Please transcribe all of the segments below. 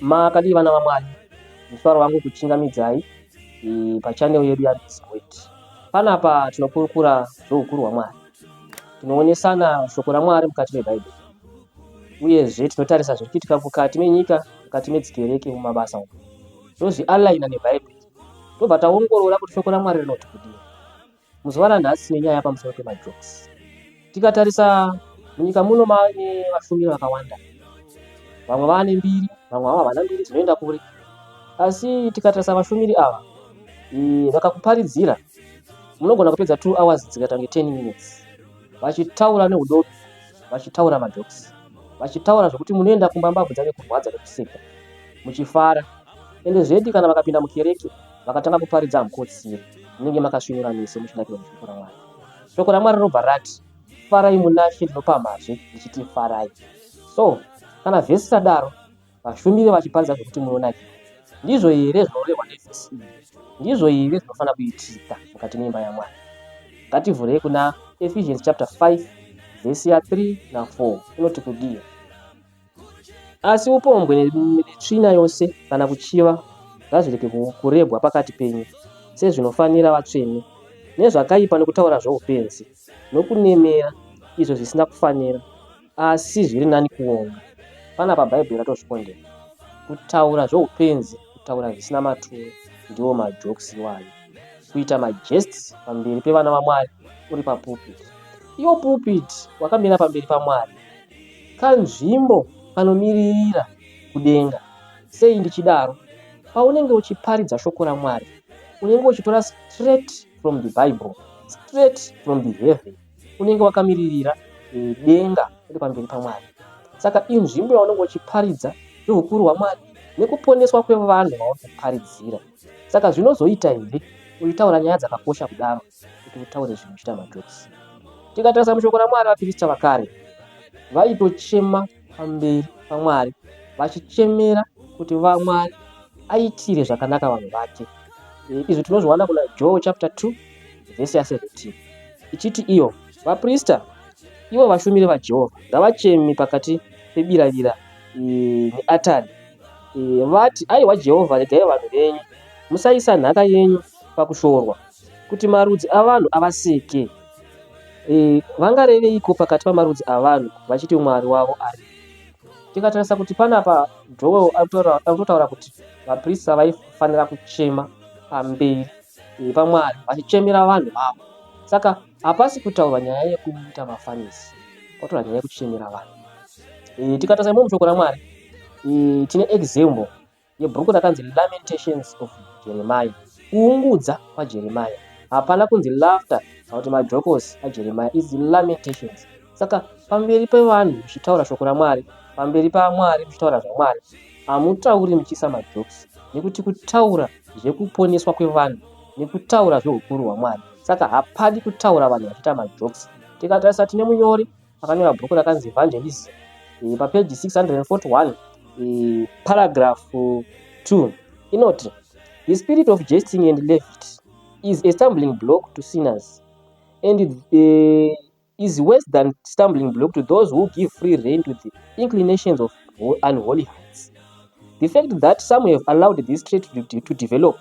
Makadii vana vaMwari, mufaro wangu kuchingamidzai e, pachannel yedu yaBizwet. Panapa tinokurukura zveukuru hwaMwari, tinoonesana shoko raMwari mukati meBhaibheri, uyezve tinotarisa zviri kuitika mukati menyika, mukati medzikereke, mumabasa umu, tozvialaina neBhaibheri, tobva taongorora kuti shoko raMwari rinoti kudii. Muzuva ranhasi tine nyaya pamusoro pemajokes. Tikatarisa munyika muno mane vashumiri vakawanda, vamwe vane mbiri, vamwe havo havana mbiri dzinoenda kure. Asi tikatarisa vashumiri ava vakakuparidzira, munogona kupedza 2 hours dzikaita kunge 10 minutes vachitaura neudobi, vachitaura majokes, vachitaura zvekuti munoenda kumba mbabvu dzave kurwadza nekuseka muchifara. Ende zvedi kana vakapinda mukereke vakatanga kuparidza hamukotsiri, munenge makasvinura meso muchinakirwa neshoko raMwari. Shoko raMwari rinobva rati, farai munaShe, ndinopamhazve ndichiti farai. So kana vhesi radaro, vashumiri vachiparidza zvekuti munonakirwa, ndizvo here zvinorehwa nevhesi iyi? Ndizvo here zvinofanira kuitika mukati meimba yaMwari? Ngativhurei kuna Ephesians chapter 5 vhesi ya 3 na 4 inoti kudii? Asi upombwe netsvina yose kana kuchiva ngazvirege kurebwa pakati penyu, sezvinofanira vatsvene, nezvakaipa nokutaura zvoupenzi, nokunemera, izvo zvisina kufanira, asi zviri nani kuonga. Panapa Bhaibheri ratozvikondera. Kutaura zvoupenzi, kutaura zvisina maturo, ndiwo majokes iwayo. Kuita majests pamberi pevana vaMwari uri papulpit. Iwo pulpit wakamira pamberi paMwari. Kanzvimbo kanomiririra kudenga. Sei ndichidaro? Paunenge uchiparidza shoko raMwari, unenge uchitora straight from the Bible, straight from the heaven. Unenge wakamiririra eh, denga uri pamberi paMwari. Saka inzvimbo yaunenge uchiparidza zveukuru hwaMwari nekuponeswa kwevanhu vauri kuparidzira. Saka zvinozoita here uchitaura nyaya dzakakosha kudaro kuti utaure zvinhu uchiita majokes? Tikatarisa mushoko raMwari, vapirisita vakare vaitochema pamberi paMwari vachichemera kuti vaMwari aitire zvakanaka vanhu vake. E, izvi tinozviwana kuna Joel chapter 2 vhesi ya 17 ichiti iyo vaprista ivo vashumiri vaJehovha ngavacheme pakati pebiravira e, neatari e, vati aiwa Jehovha regai vanhu venyu musaisa nhaka yenyu pakushorwa kuti marudzi avanhu avaseke. E, vangareveiko pakati pamarudzi avanhu vachiti Mwari wavo ari? Tikatarisa kuti panapa Joel ari kutotaura kuti vaprista vaifanira kuchema pamberi e, paMwari vachichemera vanhu vavo. Saka hapasi kutaurwa nyaya yekuita mafanisi, pataurwa nyaya yekuchemera vanhu. E, tikatarisa imomo mushoko raMwari e, tine example yebhuku rakanzi Lamentations of Jeremiah, kuungudza kwaJeremiah. Hapana kunzi laughter kana kuti majokosi aJeremiah, is Lamentations. Saka pamberi pevanhu muchitaura shoko raMwari, pamberi paMwari muchitaura zvaMwari, hamutauri muchiisa majokes, nekuti kutaura zvekuponeswa kwevanhu nekutaura zveukuru hwaMwari. Saka hapadi kutaura vanhu vachiita majokes. Tikatarisa tine munyori akanyora bhuku rakanzi Evangelism e, papeji 641 e, paragraph 2 inoti the spirit of jesting and levity is a stumbling block to sinners and uh, is worse than stumbling block to those who give free rein to the inclinations of unholy hearts. The fact that some have allowed this trait to, to develop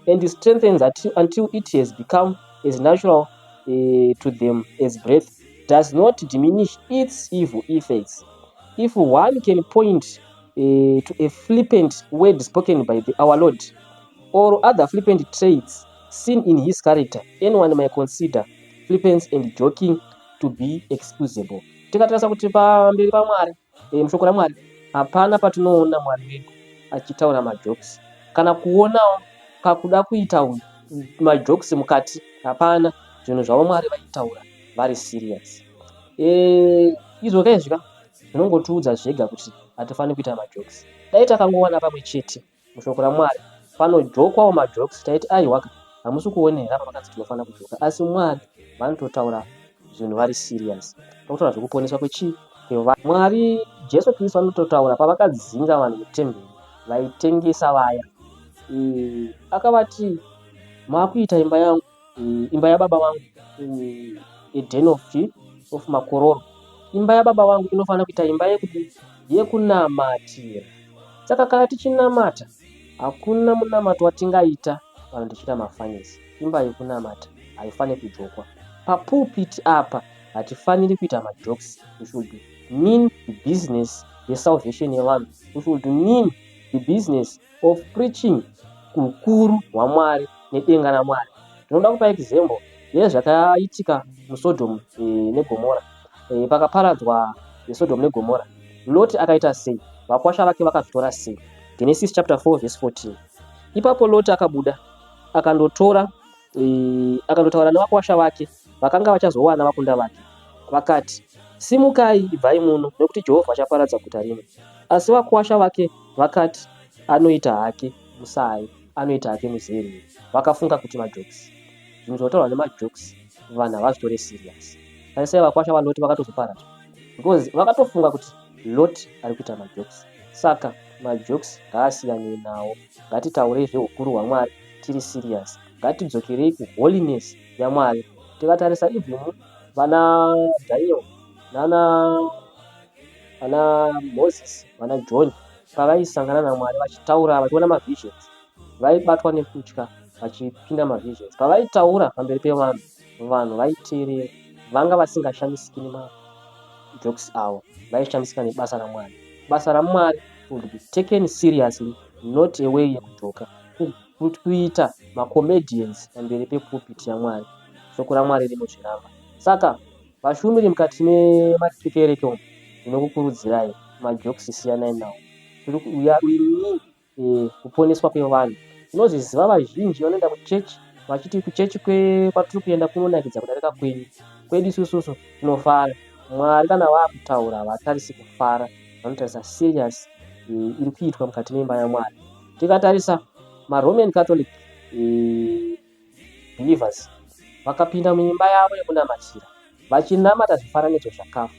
and strengthens until, until it has become as natural uh, to them as breath does not diminish its evil effects. If one can point uh, to a flippant word spoken by the, our Lord or other flippant traits seen in his character, anyone might consider flippance and joking to be excusable. Tikatarisa kuti pamberi paMwari e, mushoko raMwari hapana patinoona Mwari wedu achitaura majokes kana kuonawo kakuda kuita majokes mukati hapana zvinhu zvavo Mwari vaitaura vari serious e, izvo kaizvika zvinongotiudza zvega kuti hatifaniri kuita majokes dai takangowana pamwe chete mushoko raMwari panojokwawo majokes taiti aiwa hamusi kuona here apa vakanzi tinofanira kujoka asi Mwari vanototaura zvinhu vari serious pakutaura zvekuponeswa kwechii Mwari Jesu Kristu vanototaura pavakadzinga vanhu mutemberi vaitengesa vaya e, akavati makuita imba yangu e, imba yababa vangu e, a den of, of makororo imba yababa vangu inofanira kuita imba yekudii yekunamatira. Saka kana tichinamata, hakuna munamato watingaita vanhu tichiita mafunnies. Imba yekunamata haifaniri kujokwa. Papulpit apa hatifaniri kuita majokes. We should mean the business yesalvation yevanhu. We should mean the business of preaching ukuru hwaMwari nedenga raMwari. Ndinoda kupa example yezvakaitika muSodom neGomora. Pakaparadzwa Sodom neGomora, Lot akaita sei? Vakwasha vake vakazvitora sei? Genesis chapter 4 verse 14. Ipapo Lot akabuda akandotora akandotaura nevakwasha vake vakanga vachazowana vakunda vake. Vakati, "Simukai, ibvai muno, nekuti Jehovha achaparadza guta rino." Asi vakwasha vake vakati, "Anoita hake musai, anoita hake muzerere." Vakafunga kuti majokes. Zvinhu zvinotaurwa nemajokes vanhu havazvitore serious. Tarisai vakwasha vaLoti vakatozoparadzwa because vakatofunga kuti Lot ari kuita majokes. Saka majokes ngaasiyanwe nawo. Ngatitaurei zveukuru hwaMwari tiri serious. Ngatidzokerei kuholiness yaMwari. Tikatarisa even vana Daniel nana vana Moses, vana John, pavaisangana naMwari vachitaura vachiona mavisions, vaibatwa nekutya vachipinda mavisions. Pavaitaura pamberi pevanhu, vanhu vaiteerera. Vanga vasingashamisiki nemajokes avo, vaishamisika nebasa raMwari. Basa raMwari would be taken seriously, not a way yekujoka, kuita macomedians pamberi pepulpit yaMwari. Shoko raMwari rinozviramba. Saka vashumiri mukati memakereke umu, ndinokukurudzirai, majokes siyanai nawo. We mean kuponeswa kwevanhu. Tinozviziva, vazhinji vanoenda kuchechi vachiti kuchechi kwatiri kuenda kunonakidza kudarika kwenyu. Kwedu isususu tinofara. Mwari kana vaakutaura havatarisi kufara, vanotarisa serious iri kuitwa mukati meimba yaMwari. Tikatarisa maRoman Catholic believers, vakapinda muimba yavo yekunamatira vachinamata zvifananidzo zvakafa,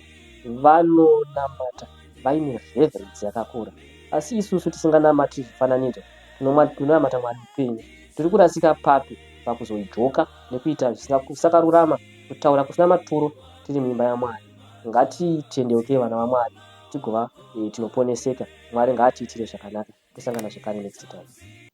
vanonamata vaine reverence yakakura. Asi isusu tisinganamati zvifananidzo, tinonamata Mwari mupenyu, tiri kurasika papi pakuzojoka nekuita zvisakarurama, kutaura kusina maturo tiri muimba yaMwari? Ngatitendeukei, vana vaMwari, tigova tinoponeseka. Mwari ngaatiitire zvakanaka. Tosangana zvekare next time.